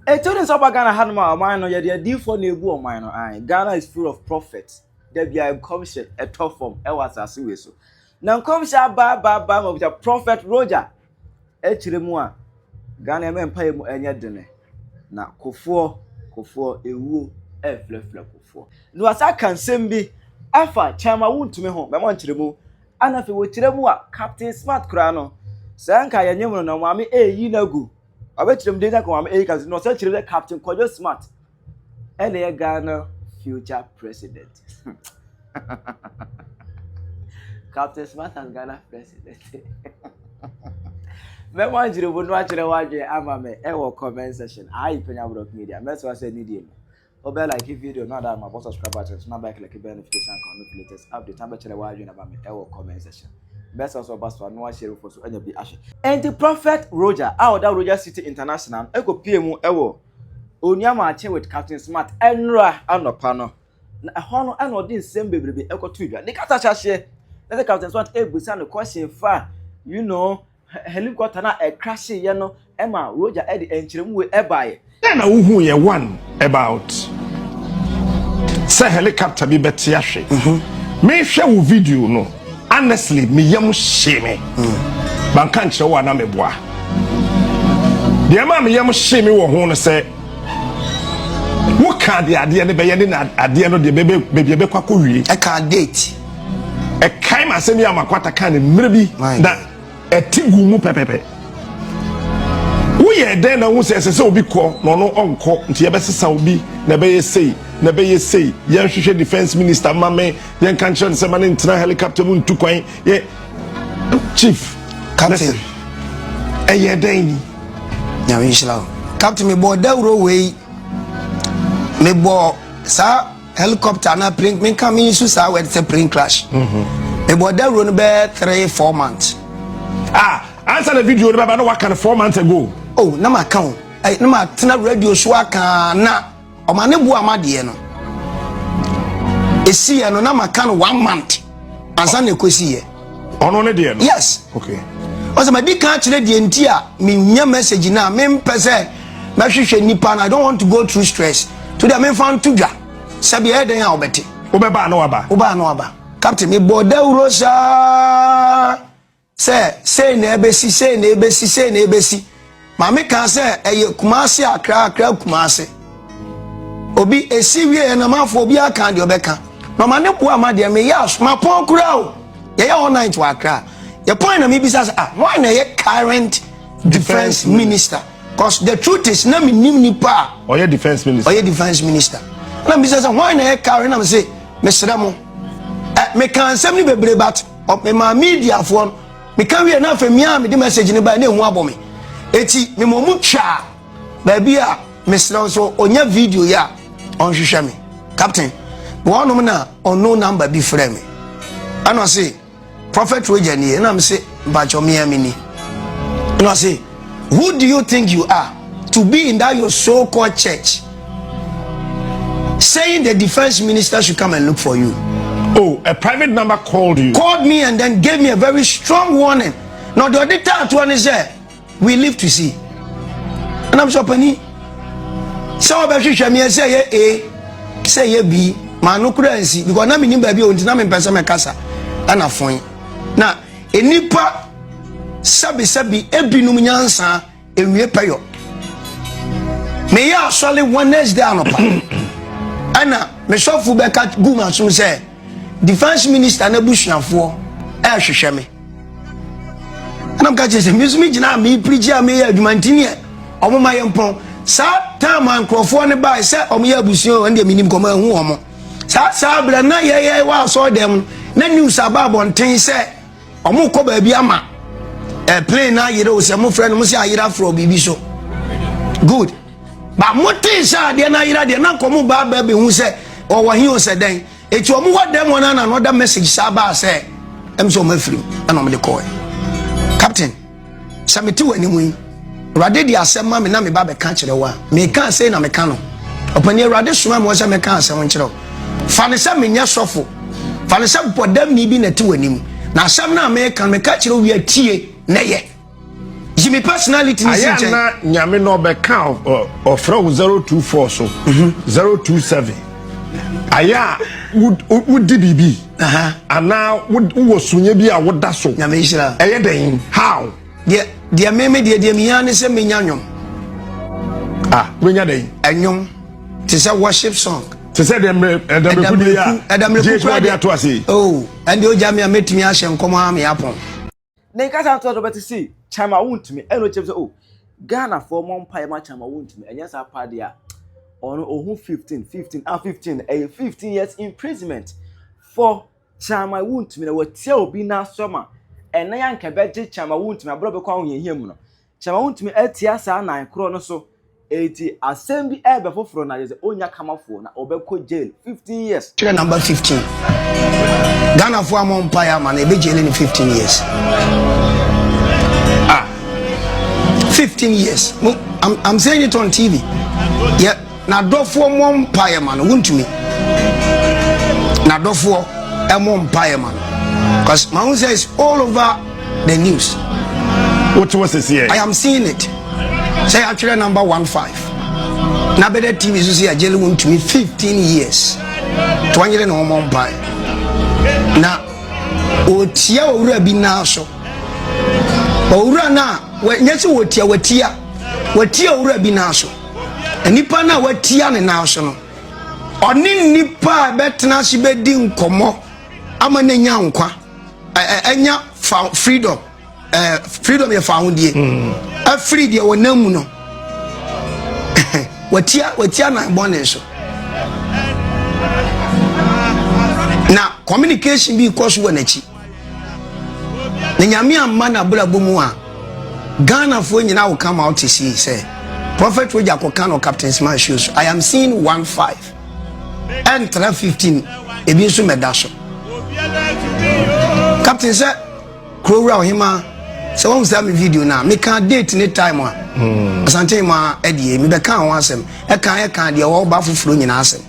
Ɛti ne sɛ ɔba Ghana hanom a, ɔman no yɛde adiifoɔ na egu ɔman no. Ae, Ghana is full of prophets. Da bia nkɔmhyɛ ɛtɔ fam ɛwɔ asase wei so. Na nkɔmhyɛ aba aba aba ma bisa Prophet Roger akyerɛ mu a, Ghana ɛmɛ mpaeɛ mu ɛnyɛ dene. Na Kofoɔ, Kofoɔ, ewuo ɛɛfrɛfrɛ Kofoɔ. Na wasa ka nsɛm bi afa Chairman Wontumi ho, mɛmɔ nkyerɛ mu. Ana afei wɔkyerɛ mu a, Captain Smart koraa no, sɛ nka yɛnyem no na maame ɛɛyi no agu. Ɔbɛkyerɛ mu de nka maame ɛyi Captain, na ɔsɛ kyerɛ sɛ Captain Kwadwo Smart ɛna ɛyɛ Ghana future president. Captain Smart as Ghana president. Mɛmɔ nkyerɛ mu no akyerɛ wadwe ama me ɛwɔ comment section. Ayi Penya Brock Media. Mɛsɛ wasɛ ni die no. Wobɛ like video no ada ma bɔ subscribe button so na bɛ click bell notification icon no for latest update na bɛkyerɛ wadwe ama me ɛwɔ comment section. Bɛsɛ sɛ ɔba so a na wahyɛ fo so anya bi ahwɛ. Enti Prophet Roger a ɔda Roger City International ɛkɔ pie mu ɛwɔ Onua Maakye with Captain Smart ɛnora anɔpa no. Na ɛhɔ no ɛna ɔde nsɛm bebrebe ɛkɔto dwa. Ne kasa hyɛaseɛ na sɛ Captain Smart ɛbusa no question fa helicopter na ɛcrash yɛ no, ɛma Roger ɛde nkyerɛmu wei ɛbaeɛ. Dɛn na wohu yɛ one about sɛ helicopter bi bɛte ahwɛ? Mehwɛ wo video no, honestly, meyam hye me. Manka nkyerɛ wo a na meboa deɛ ma meyam hye me wɔ ho no sɛ woka deɛ adeɛ no bɛyɛ ne na adeɛ no deɛ bɛbɛ baabi a ɛbɛkɔ akɔwie. Ɛka date. Ɛkae ma asɛm yi a makwata ka ne mmerɛ bi My na ɛte gu mu pɛpɛpɛ. Woyɛ dɛn na wohu sɛ ɛsɛ sɛ obi kɔ na ɔno ɔnkɔ, nti yɛbɛsesa obi na ɛbɛyɛ sei na ɛbɛyɛ sei? Yɛnhwehwɛ defence minister ma me, yɛnka nkyerɛ no sɛ ma ne ntena helicopter mu ntu kwan. Yɛ chief. Captain. Listen, ɛyɛ dɛn ni? Nyame nhyira wo, Captain. Mebɔ dawuro wei, mebɔ saa helicopter na plane, menka me nso saa word sɛ plane crash. Mebɔ dawuro no bɛyɛ 3, 4 months. Ah, ansa na video no bɛba na waka no 4 months ago? Oh, na maka o. Ɛy, na matena radio so aka na ɔma ne boa ma deɛ no ɛsiiɛ no, na maka no one month ansa na ɛkɔsiiɛ. Ɔno ne deɛ no? Yes. Ɔsɛ madi kan akyerɛ deɛ nti a menya message no a mempɛ sɛ mɛhwehwɛ nipa no. I don't want to go through stress to deɛ memfa nto dwa sɛbi ɛyɛ dɛn a wobɛte. Wobɛba na waba. Wobaa no aba. Captain, mebɔ dawuro saa sɛ sei na ɛbɛsi, sei na ɛbɛsi, sei na ɛbɛsi. Maame kaa sɛ ɛyɛ Kumase, Akra, Akra, Kumase. Obi esi wie yɛ namanfo, obi aka deɛ ɔbɛka na ɔma ne boa ma deɛ meyɛ aso mapɔn koraa o. Yɛyɛ all night wɔ Akra. Yɛpɔn na mebisa sɛ, ah, wɔn na ɛyɛ current defence minister? 'Cause the truth is na menim nipa a ɔyɛ defence minister. Ɔyɛ defence minister na mebisa sɛ wɔn na ɛyɛ current, na mese mesrɛ mo ɛ meka nsɛm no bebree, but mema mediafoɔ no meka wie na afei mea mede message no ba na ehu abɔ me, eti mema ɔmo twa baabi a mesrɛ wo so ɔnya video yi a ɔnhwehwɛ me. Captain, wɔnom na ɔno number bi frɛ me ɛna ɔse, "Prophet Roger nie." Ɛna mese, "Mpakyɛ, mea me ni." Ɛna ɔse, "Who do you think you are to be in that your so called church saying the defense minister should come and look for you?" Oh, a private number called you? Called me and then gave me a very strong warning. Now the other time to say we live to see. And I'm so penny. Sɛ wɔbɛhwehwɛ me sɛ yɛ A, sɛ yɛ B, maa no kura nsi because na menim baabi a ɔnti na mempɛ sɛ mɛkasa ɛna fɔn na enipa sɛbisɛbi ebinom nyansa ewie pɛyɔ. Meyɛ asɔre Wednesday anɔpa ɛna mesɔfo bɛka gu ma som sɛ defence minister n'abusuafoɔ ɛrehwehwɛ me, ɛna mka kyerɛ sɛ me nso megyina a mepirikyi a meyɛ adwuma nti neɛ ɔmo ma yɛ mpɔn saa time a nkurɔfoɔ no bae sɛ ɔmo yɛ abusua o, ɛno deɛ menim kɔma ahu ɔmo saa berɛ na yɛyɛ wɔ asɔre dɛm no na news aba abɔnten sɛ ɔmo kɔ baabi ama ɛ plane na ayere o, sɛ mo frɛ no mo sɛ ayere afrɛ biribi so good, ba mo tee sɛ adeɛ no ayere adeɛ na nkɔmo ba aba bɛhu sɛ ɔwɔ he o, sɛ dɛn eti ɔmo wɔ dɛm wɔn ana another message saa baa sɛ ɛm sɛ ɔmo afiri mu ɛna ɔmo de kɔɛ. Captain, sɛ mete wɔ anim yi, Awurade de asɛm ma me na meba bɛka kyerɛ wo a meka sei na meka no. Ɔpani, Awurade soma me wɔ sɛ meka asɛm nkyerɛ wo. Fa ne sɛ menyɛ sɔfo, fa ne sɛ bɔdamni bi na ɛte w'anim na asɛm no a meka no meka kyerɛ wo wie tie na yɛ. Yi me personality no si Ayɛ nkyɛn. na Nyame na ɔbɛka ɔfrɛ wo 024 so 027. Ayɛ a wodi biribi anaa wowɔ sunyɛ bi a woda so. Nyame nhyira. Ɛyɛ dɛn? How? Deɛ deɛ me me deɛ deɛ mehia ne sɛ menya nnwom. Ah, wobɛnya dɛn? Ɛnwom te sɛ worship song. Te sɛ deɛ mmerɛ ɛdammerɛku deɛ yi a Ɛdammerɛku GH de ato ase yi. Oh, ɛnde ogya me a mɛtumi ahyɛ nkɔm ara me apɔn. Ne nkasa ntoa so bɛte sei, Chairman wontumi, ɛna ɔkyerɛ sɛ oh, Ghanafoɔ mmɔ mpaeɛ ma Chairman wontumi, ɛnyɛ saa paa deɛ a, ɔno ɔhu 15, 15, ah 15, ɛyɛ 15 years imprisonment for Chairman wontumi, na watia obi n'aso ma ɛnan anka ɛbɛgye Chairman wontumi aberɛ ɔbɛkɔ ahohiahia mu no. Kyɛma wontumi atia saa nan korɔ no so enti asɛm bi ɛɛbɛ foforɔ na kyerɛ sɛ ɔnnya kamafoɔ na ɔbɛkɔ jail 15 years. Kyerɛ number 15. Ghana foɔ amɔ mpaeɛ ama no ebe jail no 15 years. Ah. 15 years. Mo, I'm, I'm saying it on TV. Yeah, n'adɔfoɔ mmɔ mpaeɛ ma no wontumi. N'adɔfoɔ ɛmmɔ mpaeɛ ma no. Cause my own says all over the news. Wote wɔ sisi yɛ. I am seeing it. Sɛ yɛatwerɛ number 15. Na bɛdɛ TV so sɛ yɛagyele wontumi 15 years. To anyere ne ho mmɔ mpaeɛ. Na ɔtia owura bi nan so. Owura no a nyɛ sɛ wɔtia watia watia owura bi nan so. Nipa no a watia ne nan so no, ɔne nipa a ɛbɛtena ase bɛdi nkɔmmɔ ama no anya nkwa, anya fa freedom, freedom yɛ fahodie, afiri deɛ wɔnam mu no, watia watia nan bɔne so. Na communication bi kɔ so wɔ n'akyi. Na Nyame amma n'abrabɔ mu a, Ghanafoɔ nyinaa will come out to see sɛ Prophet Roger kɔka no Captain Smart show so. I am seeing 1 5 ɛntra 15 ebi nso mɛda so. Captain sɛ kurowura ɔhema sɛ wɔn sɛ mi video na meka date ne time a hmm. Asante ma ɛdeɛ mebɛka ho asɛm ɛka ɛka deɛ wɔba foforɔ nyinaa asɛm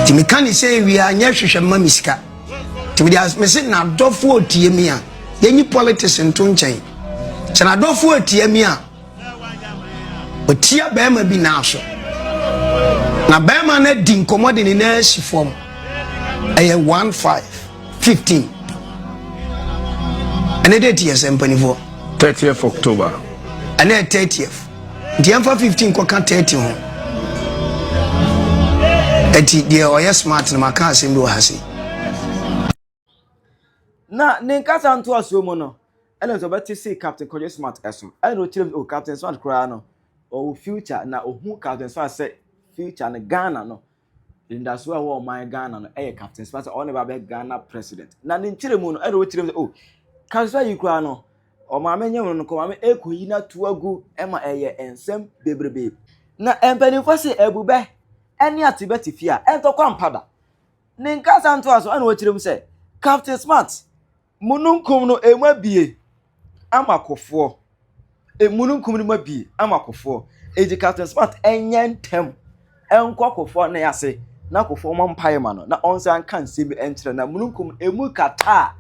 nti meka ne sɛ wia nyɛ hwehwɛ mma me sika. Nti mede as mese n'adɔfoɔ retie me a, yɛnyi politics nto nkyɛn. Sɛ n'adɔfoɔ retie me a, ɔtia bɛrima bi nan so. Na bɛrima no adi nkɔmmɔ de ne nan asi fam. Ɛyɛ 1 5 15. Ɛne date yɛ sɛ mpanimfoɔ. 30th October. Ɛne yɛ 30th. Nti yɛmfa 15 kɔka 30 ho. Ɛti deɛ ɔyɛ smart no maka asɛm bi wɔ ha sei. Na ne nkasa ntoasoɔ mu no, ɛna nso ɔbɛte sei Captain Kwadwo Smart ɛso. Ɛna ɔkyerɛ mu, oh Captain Smart koraa no, ɔwɔ future na ɔhu Captain Smart sɛ future no Ghana no, Anidasoɔ a ɛwɔ ɔman Ghana no yɛ Captain Smart sɛ ɔno na ɛba bɛyɛ Ghana president. Na ne nkyerɛmu no ɛna ɔkyerɛ mu sɛ oh Captain Smart yi koraa no ɔmaame nyɛ no kɔ maame ɛkɔyi no ato agu ɛma ɛyɛ nsɛm bebrebe. Na mpanimfoɔ se abubɛ ɛne atebɛ te fie a ɛntɔkwa mpa da. Ne nkasa ntoaso ɛna ɔkyerɛ mu sɛ Captain Smart Mununkum no emu abue ama kofoɔ. Mununkum no mu abue ama kofoɔ. Enti Captain Smart nyɛ ntɛm nkɔ kofoɔ nan ase na kofoɔ mmɔ mpaeɛ ma no na ɔnsan nka nsɛm bi nkyerɛ na mununkum no emu kata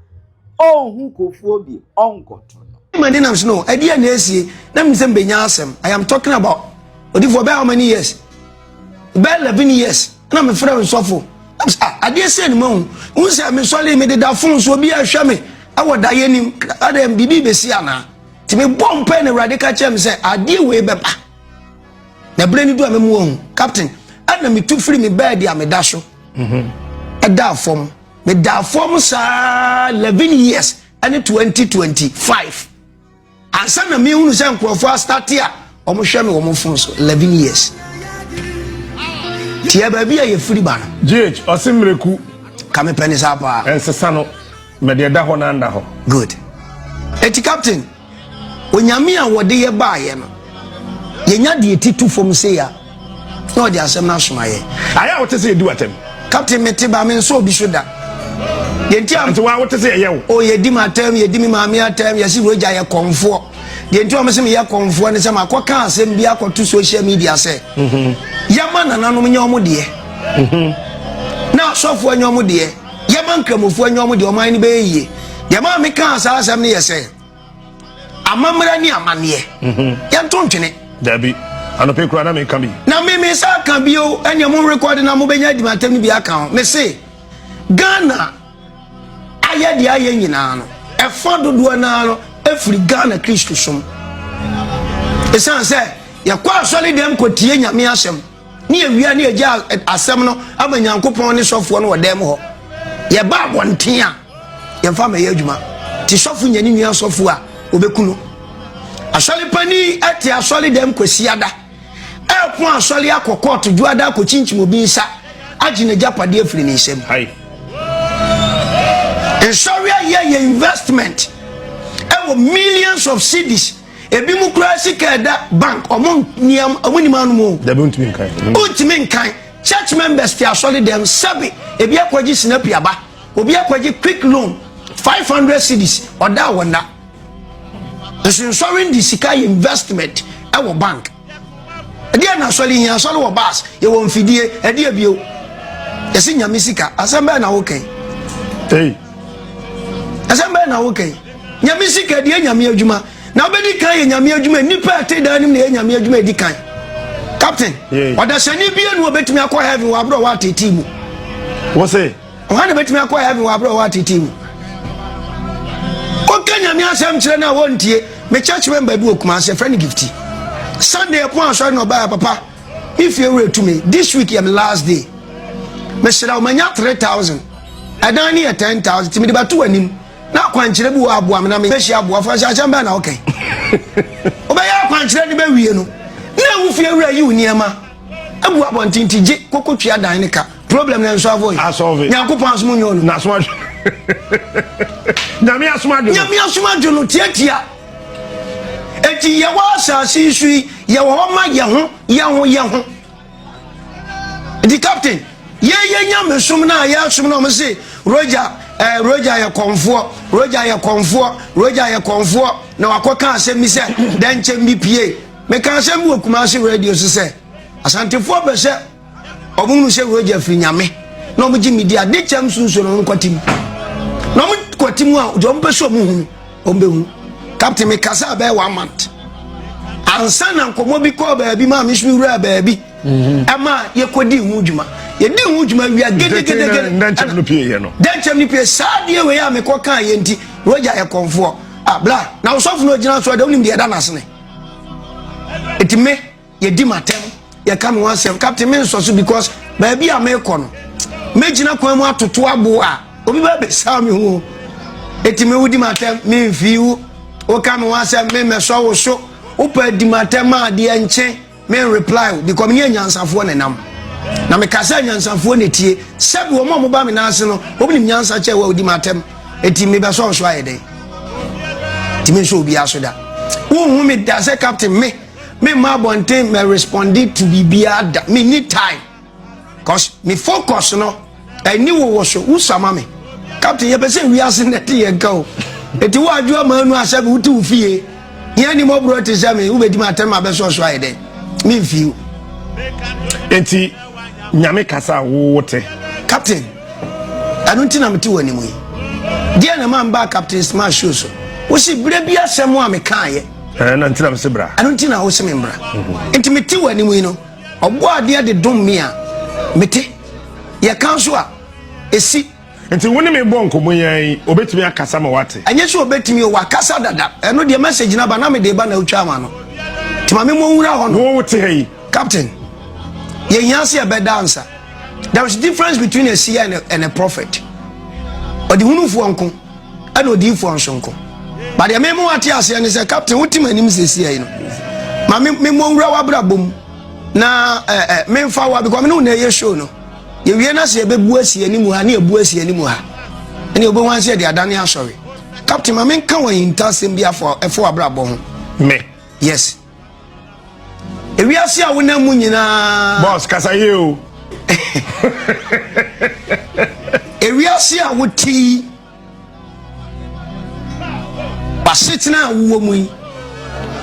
a ɔnhu kofoɔ bi ɔnkɔto no. M'ani nam so no, ɛdeɛ na ɛsie na menim sɛ mbɛnya asɛm. I am talking about odifoɔ bɛyɛ how many years? Bɛyɛ 11 years na mefrɛ nsɔfo. Ah, adeɛ sɛ ne mahu. Wohu sɛ mesɔre mededa fon so obi ahwɛ me ɛwɔ daeɛ nim. Adɛn biribi bɛsi anaa? Nti mebɔ mpae na Awurade ka kyerɛ me sɛ adeɛ wei bɛba. Na berɛ no du a mɛmu ahu. Captain, ɛna metu firi me bɛɛdi a meda so. Ɛdaa fam. Medaa fam saa 11 years ɛne 2025. Ansa na mehunu sɛ nkurɔfoɔ astate a wɔhwɛ me wɔn fon so 11 years. Tiɛ baabi a yɛfiri ba no. GH, ɔse mmereku. Ka mepɛ ne saa paa. Ɛnsesa no, mɛde ɛda hɔ na nda hɔ. Good. Eti captain, onyame a wɔde yɛ baayɛ no, yɛnya deɛ ti to fam sei a, na ɔde asɛm no asoma yɛ. Ayɛ a wote sɛ yɛdi w'atɛm. Captain mete ba me nsɔ obi so da. Deɛ nti a. Nti wa wote sɛ yɛyɛ wo. O yɛdi m'atɛm yɛdi me maame atɛm yɛsi Roger yɛ kɔnfoɔ. Deɛ nti a wɔn sɛ meyɛ kɔnfoɔ ne sɛ makɔ ka asɛm bi akɔto social media sɛ. Mhm. Yɛma nananom nyɛ wɔn deɛ. Mhm. Na asɔfoɔ nyɛ wɔn deɛ. Yɛma nkramofoɔ nyɛ wɔn deɛ ɔman no bɛyɛ yie. Deɛ maa meka saa asɛm no yɛ sɛ. Amammerɛ ne amanneɛ. Mhm. Yɛnto ntwene. Dabi, anɔpɛ kura na meka bi. Na me me nsa aka bio, ɛnea mo rekɔde na mobɛnya adi m'atɛm no bi aka ho. Me se, Ghana ayɛ deɛ ayɛ nyinaa no, ɛfa dodoɔ no ara no ɛfiri Ghana Kristosom. Ɛsiane sɛ yɛkɔ asɔre dɛm kɔtie Nyame asɛm. Ne yɛwia ne yɛgya asɛm no ama Nyankopɔn ne sɔfoɔ no wɔ dan mu hɔ. Yɛba abɔnten a, yɛmfa mɛyɛ adwuma. Nti sɔfo nya ne nua sɔfo a, ɔbɛku no. Asɔre panin te asɔre dɛm Kwasiada, ɛreko asɔre akɔ kɔɔto Dwoada akɔkyinkyim obi nsa agye n'agyapadeɛ afiri ne nsam. Nsɔre ayɛ yɛ investment ɛwɔ millions of cedis. Ebi mu koraa sika ɛda bank ɔmo nneɛma ɔmo nim anom o. Dabi ntumi nkan. Ntumi nkan. Church members te asɔre dɛm sɛbi ebi akɔgye sinapi aba obi akɔgye quick loan 500 cedis ɔda a wɔnna. Nso nsɔre ndi sika yɛ investment ɛwɔ bank. Ɛdeɛ na asɔre hia asɔre wɔ bus yɛwɔ mfidie ɛdeɛ bio. Yɛsi nyame sika asɛm bɛɛ na wokɛn. Hey. Asɛm bɛɛ na wokɛn. Nyame sika deɛ nyame adwuma. Na wobɛdi kan yɛ nyame adwuma nnipa a ɛte dan no mu na ɛyɛ nyame adwuma ɛdi kan. Captain, ɔdasani bia nu ɔbɛtumi akɔ heaven wɔ aberɛ ɔwɔ atetee mu. Wɔ se? Ɔha na bɛtumi akɔ heaven wɔ aberɛ ɔwɔ atetee mu. Woka nyame asɛm kyerɛ no a wɔntie. Me church member bi wɔ Kumasi, ɛfrɛ no Gifty. Sunday ɛpɔn asɔre na ɔbaa papa, me fie wura tumi. This week yɛ me last day. Mesrɛ wo manya 3000. Ɛdan no yɛ 10,000 nti mede bɛto w'anim. Na akwankyerɛ bi wɔ aboa me na mebɛhyia aboafo ahyɛ ahyɛn bɛn na wokɛn wobɛyɛ akwankyerɛ no bɛwie no na wo fie wura yi wo nneɛma agu abɔnten nti gye koko tua dan ne ka problem na nso avoid asɔve nyankopɔn asom nyɛ ɔno na asom adwo nyame asom adwo nyame asom adwo no tiatia eti yɛwɔ asase yi so yi yɛwɔ hɔ ma yɛ ho yɛ ho yɛ ho Nti captain, yɛn yɛ nyamesom no a yɛsom no, wɔn se Roger, eh, Roger yɛ kɔnfoɔ, Roger yɛ kɔnfoɔ, Roger yɛ kɔnfoɔ, na wakɔka asɛm bi sɛ dɛnkyɛm bi pie. Meka asɛm bi wɔ Kumasi radio so sɛ Asantefoɔ pɛ sɛ wɔn hunu sɛ Roger firi nyame na wɔn gye me di a, de kyɛm sunsuo na wɔn kɔte mu. Na wɔn kɔte mu a, deɛ wɔn pɛ sɛ wɔn hunu. Ɔmbɛhu. Captain me kasa bɛyɛ one month. Ansa na nkɔmmɔ bi kɔɔ baabi maa me nso me wuraa baabi. Mhm. Ɛma yɛkɔdi ho dwuma. Yɛdi ho dwuma wia gedegedegede. Dɛnkyɛm no pie yɛ no. Dɛnkyɛm no pie saa adeɛ wei a mekɔ kaa yɛ nti Roger yɛ kɔnfoɔ. Ah bla na ɔsɔfo no ogyina so ɛdɛ wonim deɛ ɛda n'asene. Eti me yɛdi m'atɛm yɛka me ho asɛm captain me nsɔ so because baabi a mekɔ no mɛgyina kwan mu atoto abo a obi bɛ bɛsaa me ho eti me wodi m'atɛm memfii wo woka me ho asɛm me mɛsɔ wo so wopɛ di m'atɛm a adeɛ nkye me reply wo because me ne anyansafoɔ na nam na meka sɛ anyansafoɔ na etie sɛbi wɔn a wɔba me nan ase no wɔn nim nyansa kyɛ wɔ odi m'atɛm eti mebɛsɔ wo so ayɛ dɛn tumi nso obiara so da wohu me da sɛ captain me Me mma abɔnten mɛ responde to biribiara da me ni time cause me focus no ɛni wo wɔ so wusa ma me captain yɛpɛ sɛ wiase na ɛte yɛn ka o eti wo adwo ama anu asɛ me wote wo fie yɛn ni mɔborɔ te sɛ me wobɛdi ma atɛm ma bɛsɔ so ayɛ dɛn me mfii wo. Enti nyame kasa a wo te. Captain ɛno nti na mete wɔ anim yi deɛ na ma mba captain smart show so wosi berɛ bi asɛm a mekaeɛ Ɛno nti na mese bra. Ɛno nti na wose me mbra. Mhm. Nti mete w'anim yi no, ɔbɔ adeɛ de dom me a, mete. Yɛka nso a, ɛsi. Nti wo ne me bɔ nkɔmmɔ yi ara yi, obetumi akasa ma wate? Ɛnyɛ sɛ obetumi o, wakasa dada. Ɛno deɛ message no aba na mede ba na wotwa ama no. Nti ma me mmɔ nwura hɔ no. Wo wote ha yi. Captain, yɛhia sɛ yɛbɛda ansa. There is difference between a seer and a, and a prophet. Ɔdehunufoɔ nko. ɛna odiyifoɔ nso nko ba deɛ mema wate aseɛ ne sɛ captain wote m'anim seesia yi no ma memmɔ nwura w'abrabɔ mu na eh, eh, memfa wa because me ne wo na ɛyɛ show no yɛwie no sɛ yɛbɛbu asi anim ha ne yɛbu asi anim ha ɛne wobɛhu ase yɛde adane asɔre captain ma menka wɔ ahintasɛm bi afɔ ɛfɔ w'abrabɔ ho me yes ewiase a wonam mu nyinaa. Boss kasa yie o. Ewiase a wote yi, w'asetena a wowɔ mu yi,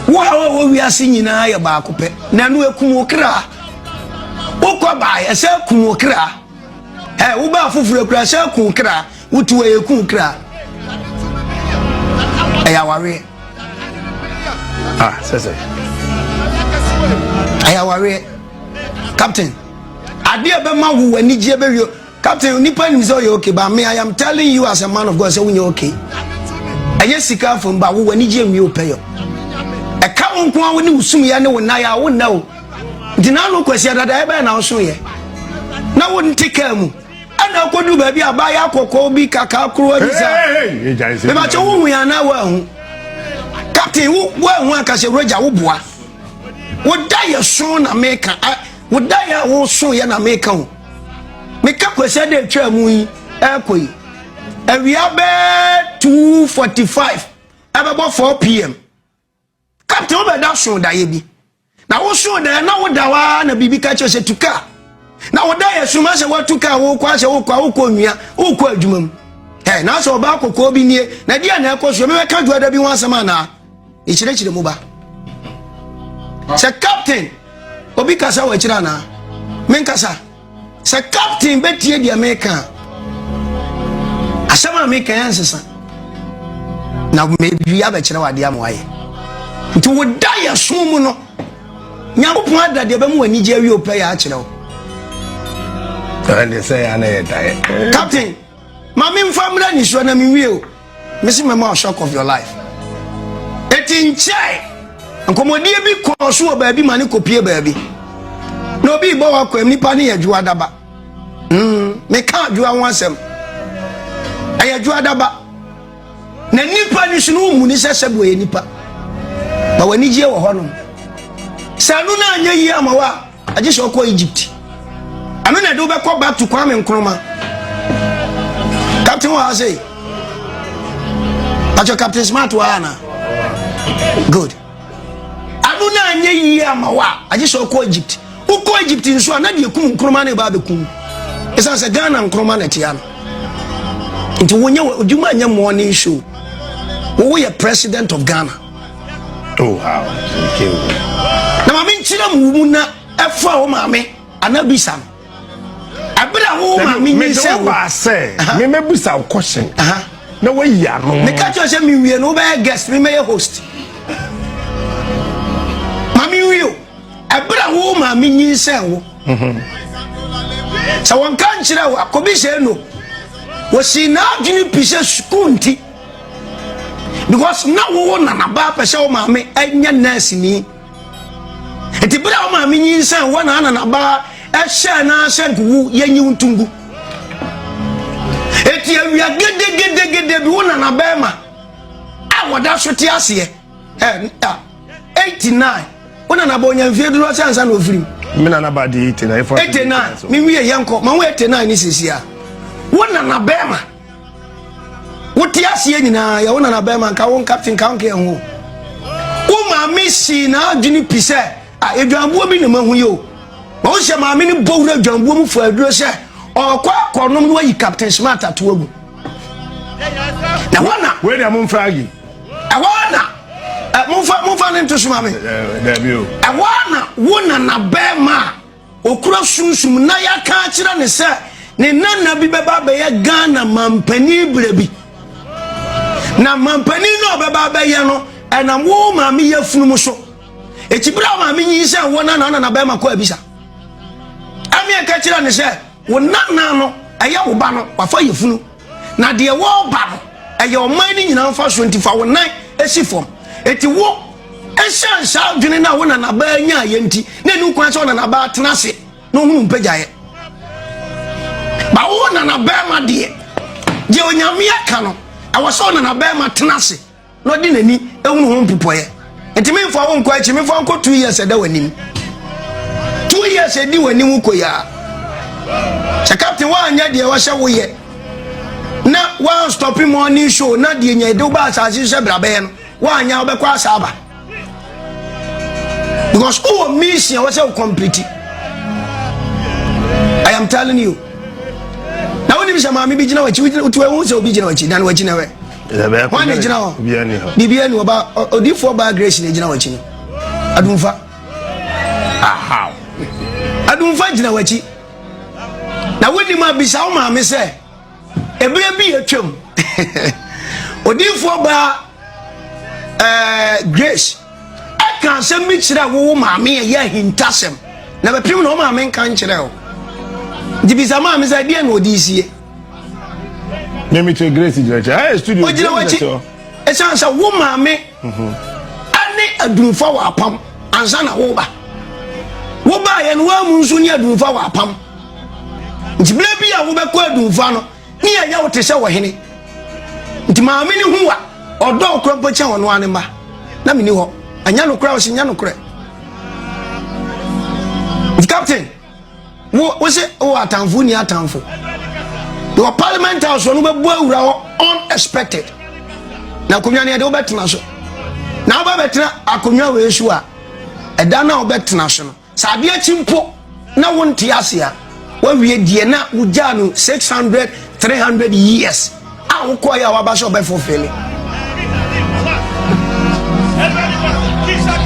wo haw a wɔ wiase nyinaa yɛ baako pɛ, na ɛno ekum wo kra. Wokɔ bae, ɛsɛ kum wo kra. Ɛ wobaa foforɔ kura ɛsɛ kum wo kra. Wotu ɛyɛ kum wo kra. Ɛyɛ awareɛ. Ah, sɛ sɛ. Ɛyɛ awareɛ. Captain, adeɛ bɛma wo w'anigyeɛ bɛwie. Captain, nipa nim sɛ ɔyɛ okay, but me, I am telling you as a man of God sɛ wonyɛ okay. Ɛnyɛ sika afam ba wo w'anigyeɛ nwie wo pɛyɔ. Ɛka wo nko a wo ne wo sumyɛ ne wo nan a wo nna o. Nti na ano kwasi adada ɛbɛn na woso yɛ. Na wo nte kaa mu. Ɛna akɔdu baabi a baayɛ akɔkɔɔ bi kakaa korowa bi saa. Mebakyɛ wo hu yɛ anaa woahu? Captain, wo woahu anka sɛ Roger wo boa. Wo da yɛ so na meka. Wo da yɛ a wo so yɛ na meka o. Meka kwasi ada atwa mu yi ɛkɔ yi. Awia bɛɛ 2:45 ɛbɛbɔ 4 pm. Captain wobɛda so daeɛ bi. Na woso daeɛ na woda hɔ ara na biribi ka kyerɛ sɛ tu kaa. Na woda yɛ suma sɛ woatu kaa wokɔ asɛ wokɔ a wokɔ nwia wokɔ adwuma mu. Ɛ na sɛ ɔbaa kɔkɔɔ bi nie na deɛ na ɛkɔ so mebɛka dwoada bi ho asɛm anaa? Ɛkyerɛkyerɛ mu ba. Sɛ captain obi kasa wɔ akyire anaa? Menkasa. Sɛ captain bɛtie deɛ meka a, asɛm a meka yɛ nsesa na mewie abɛkyerɛ wo adeɛ ama wayɛ. Nti wo da yɛ som mu no, Nyankopɔn ada deɛ bɛma w'anigye awie opɛ yɛ akyerɛ wo. Ɛnde sɛ yɛ ana yɛ daeɛ. Captain, ma memfa mmra nisuo na menwie o. Mesi mɛma wo shock of your life. Eti nkyɛe nkɔmmɔdie bi kɔɔ so wɔ baabi ma ne kɔpie baabi. Na obi bɔ w'akwam nipa ne yɛ adwoa daba. Mm, meka adwoa ho asɛm. Ɛyɛ adwoa daba. Na nipa ne so no womu ne sɛ sɛbi ɔyɛ nipa. Ma w'anigyeɛ wɔ hɔnom. Sɛ ɛno no anyɛ yie ama wo a, agye sɛ ɔkɔ Egypt. Ɛno na ɛde wobɛkɔ back to Kwame Nkrumah. Captain wɔ ha sei. Pacho Captain Smart wɔ ha na. Good. Ɛno na anyɛ yie ama wo a, agye sɛ ɔkɔ Egypt. Wokɔ Egypt nso a, na deɛ kum Nkrumah no ɛba abɛkum. Ɛsiane sɛ Ghana Nkrumah na ɛte ano. Nti wonyɛ adwuma nyɛ morning show. Woyɛ president of Ghana. Oh, how? Okay. Na maame nkyerɛ mu mu na ɛfa wo maame anaa bisa no. Ɛberɛ a wo maame nyinsɛn wo. Mede wo sɛ memɛbusa wo question. Na wayi ano. Meka kyerɛ sɛ mewie no wobɛyɛ guest memɛyɛ host. Maame nwie o. Ɛberɛ a wo maame nyinsɛn wo. Mhm. Sɛ wɔnka nkyerɛ wo akɔbi sɛ no. Wɔsii n'adwene pi sɛ sukuu nti. Because na wo nanabaa pɛ sɛ wo maame nyɛ nurse ni. Nti bere a wo maame nyinsɛn wo na nanabaa ɛhyɛ na sɛ nkuwu yɛnyi wo ntungu. Eti awia gedegedegede bi wo nanabaa ma a wɔda so te aseɛ ɛ 89 wo nanabaa onya mfie dodoɔ sɛ ansa na ofiri mu. Me nanabaa di 89. 89 me wie yɛnkɔ ma wo 89 ne sisi a wo nanabaa ma. Wote aseɛ nyinaa yɛ wo nana bɛrima nka wo nkapte nka nka ɛho. Wo maame sii n'adwene pi sɛ a adwambuo bi na mahu yi o. Ma wo sɛ maame no bɔ wura adwambuo mu fa aduro sɛ ɔkɔ akɔnom no wayi Captain Smart ato agu. Na hɔ na. Wei deɛ momfa agi. Ɛhɔ na momfa momfa ne nto so ma me. Ɛhɔ na wo nana bɛrima a Okura sunsum na yɛaka akyerɛ no sɛ ne nana bi bɛba abɛyɛ Ghana mampanin berɛ bi. Na mampanin no a ɔbɛba abɛyɛ no, ɛnam wo maame yafunu mu so. Eti berɛ a maame nyinsɛn wo na nana bɛrima kɔ abisa. Ɛne ɛka kyerɛ no sɛ wo nana no ɛyɛ wo ba no wafa yafunu. Na deɛ wɔreba no ɛyɛ ɔman no nyinaa mfasoɔ nti fa wo nan si fam. Eti wo Esiane saa adwene no a wo nanabaa nyaeɛ nti, na ɛni kwan sɛ wo nanabaa tena ase na ɔhunu mpagyaeɛ. Ba wo nanabɛrima deɛ, deɛ Onyame aka no, ɛwɔ sɛ wo nanabɛrima tena ase na ɔde n'ani ehunu ho mpopɔeɛ. Nti memfa wo nkɔ akyi, memfa nkɔ 2 years ɛda w'anim. 2 years ɛdi w'anim kɔ yi a. Sɛ captain woanyɛ deɛ wɔhyɛ woyɛ na woanstɔpe morning show na deɛ nya ɛde wo ba asase sɛ bra bɛyɛ no, woanyɛ a wobɛkɔ asa aba because wowɔ mission a wɔsɛ wo complete. I am telling you. Na wonim sɛ maame bi gyina w'akyi, wotu ɛho sɛ obi gyina w'akyi, dan w'akyi na wɛ wɔn na gyina hɔ biribi ani ɔba odiifoɔ baa Grace na gyina w'akyi no. Adumfa adumfa gyina w'akyi na wonim a bisa wo maame sɛ Ebere bi atwam, odiyifoɔ baa ɛɛ Grace. Ɛka asɛm bi kyerɛ wo wo maame a ɛyɛ ahintasɛm na bɛpem na wo maame nka nkyerɛ wo. Nti bisa maame sɛ ɛdeɛ na ɔde sie. Mimi to Grace gyina akyi. Hey, studio. Ogyina w'akyi. Ɛsiane sɛ wo maame ɛne adumfa wɔ apam ansa na woba. Wobaeɛ no woamu nso ne adumfa wɔ apam. Nti berɛ bi a wobɛkɔ adumfa no ne yɛyɛ wo te sɛ ɔhene. Nti maame no hu wa ɔdɔ wo kora mpo kyɛn ɔno ara ne mma. Na menni hɔ. Ɛnyɛ nokorɛ a ɔsi nyɛ nokorɛ. Nti captain wo wo se wowɔ atamfo wonni atamfo. Wɔ parliament house no wobɛbɔ awura hɔ unexpected. Na akonnwa no yɛde wobɛtena so. Na wobɛbɛtena akonnwa wei so a ɛda no a wobɛtena so no Sɛ adeɛ kye mpo na wonte ase a, woawie deɛ na wogyaa no 600, 300 years a wokɔeɛ a waba sɛ ɔbɛfɔfele.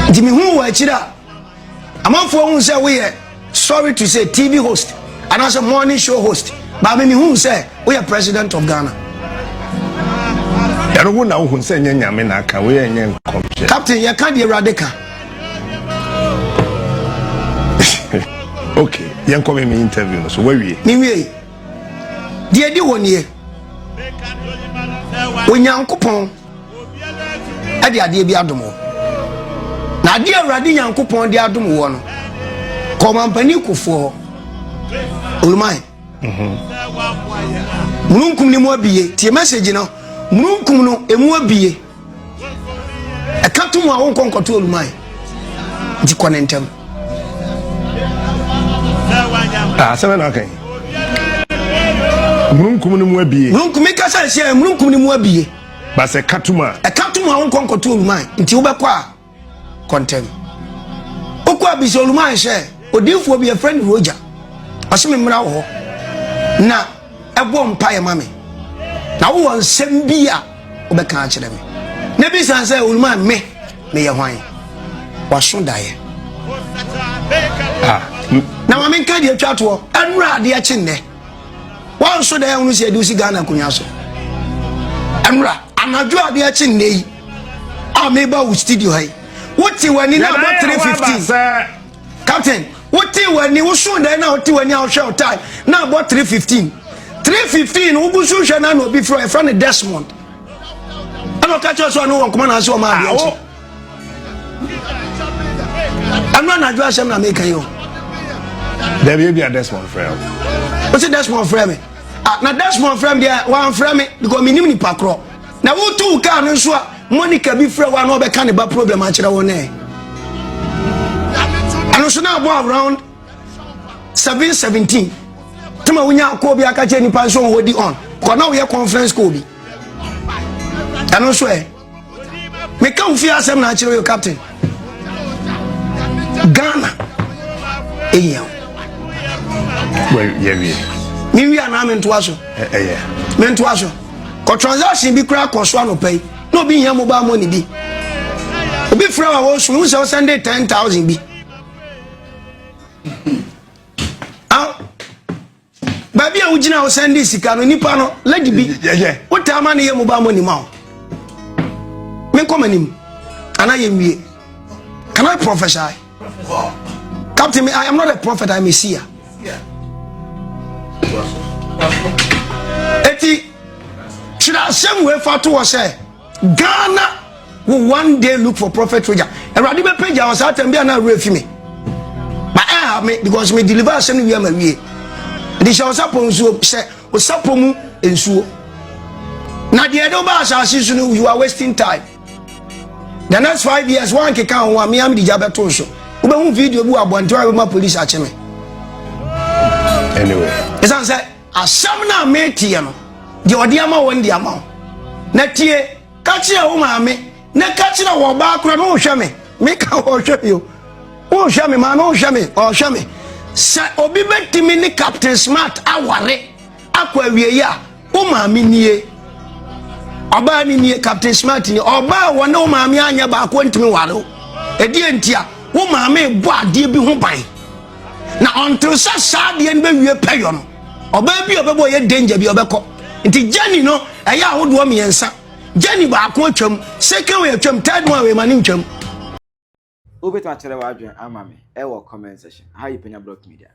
Nti mehu wɔ akyiri a, amanfoɔ hu sɛ woyɛ sorry to say TV host anaasɛ morning show host, baa me mehu sɛ woyɛ president of Ghana. Ɛno wo na wohu sɛ nyɛ nyame na aka, woyɛ nyɛ nkɔmhyɛ. Captain, yɛka deɛ Awurade ka. Okay, yɛnkɔ me me interview no so wawie. Mewie. Deɛ ɛdi hɔ nie. Onyankopɔn ɛde adeɛ bi adom wo. Na adeɛ Awurade Nyankopɔn de adom woɔ no, kɔ ɔmampanin kofoɔ hɔ. Oluman. Mhm. Mununkum no mu abie. Tie message no. Mununkum no emu abie. Ɛka to mu a wonkɔ nkɔto oluman. Nti kɔ ne ntɛm. Ah, asɛm na aka yi. Mununkum no mu abie. Mununkum mi kasa nhyɛ mununkum no mu abie. Basɛ ɛka to mu a. Ɛka to mu a wonkɔ nkɔto oluman. Nti wobɛkɔ a kɔ ntɛm. Wokɔ a bisa oluman sɛ odiifoɔ bi yɛfrɛ no Roger. Ɔse me mmra wɔ hɔ na ɛbɔ mpaeɛ ma me. Na wowɔ nsɛm bi a wobɛka akyerɛ me. Na bisa sɛ oluman me meyɛ hwan? Waso daeɛ. Ah. Na ma menka deɛ atwa toɔ ɛnora adeɛ kye nnɛ. Wanso daeɛ hunu sɛ yɛde wo si Ghana akonnwa so. Ɛnora anadwo adeɛ kye nnɛ yi a meba wo studio ha yi wote w'ani na abɔ 315 captain wote w'ani woso dan na wote w'ani a wohwɛ wo time na abɔ 315 315 wogu so hwɛ na na obi frɛ ɛfrɛ no Desmond ɛna ɔka kyerɛ sɛ ɔne wɔ nkɔmɔ na ase ɔma adeɛ akyi ɛno anadwo asɛm na meka yi o dabi ebi a Desmond frɛ o wosi Desmond frɛ me ah na Desmond frɛ me deɛ wɔamfrɛ me because menim nipa korɔ Na wotu wo kaa no nso a Monica bi frɛ wo a na ɔbɛka ne ba problem akyerɛ wo nɛ. Ɛno nso na abɔ around 7:17. Tama wonya call bi aka kyerɛ nipa nso ɔhɔ on. Kɔ na woyɛ conference call bi. Ɛno nso ɛ. Meka wo fie asɛm na akyerɛ wo captain. Ghana ehia wo. Yɛwie. Mewie anaa mentoa so? Ɛyɛ. Mentoa so. Kɔ transaction bi koraa kɔ so anɔpa yi na obi hia mobile money bi. Obi frɛ wa wɔsu wo sɛ ɔsɛnde 10,000 bi. Ah, baabi a wogyina wo sɛnde sika no nipa no lady bi wotaa ma no yɛ mobile money ma wo. Menkɔ m'anim anaa yɛnwie. Can I prophesy? Captain, I am not a prophet, I am a seer. Eti, kyerɛ asɛm wei fa to hɔ sɛ Ghana will one day look for prophet Roger. Awurade bɛpagya wɔ saa tɛm bi a na awerɛ fi me. But ɛha me because me deliver asɛm no wie ama wie. Nti hyɛ ɔsapɔ nsuo hyɛ ɔsapɔ mu nsuo. Na deɛ ɛde woba asase so no you are wasting time. The next 5 years wankeka ho a mea mede gya bɛto so. Wobɛhu video bi wɔ abɔnten a bɛma police akye me. Anyway. Ɛsiane sɛ asɛm no a meteɛ no deɛ ɔde ama wɔn de ama wo. Na tie ka kyerɛ wo maame na ka kyerɛ wɔ ɔbaa kora no wohwɛ me meka wɔhwɛ me o wohwɛ me maame wohwɛ me ɔhwɛ me sɛ obi bɛtumi ne Captain Smart aware akɔ awieyi a wo maame nie ɔbaa ne nie Captain Smart nie ɔbaa wɔ ne wo maame anyɛ baako ntumi ware wo ɛdeɛ nti a wo maame bɔ adeɛ bi ho ban na ɔntew sɛ saa adeɛ no bɛwie pɛyɔ no ɔbaa bi a ɔbɛbɔ yɛ danger bi ɔbɛkɔ nti journey no ɛyɛ ahodoɔ mmiɛnsa journey baako atwam second way atwam third one wei ma ne ntwam. Wobɛtumi akyerɛ w'adwene ama me ɛwɔ comment section. Ha yɛ Panya Block Media.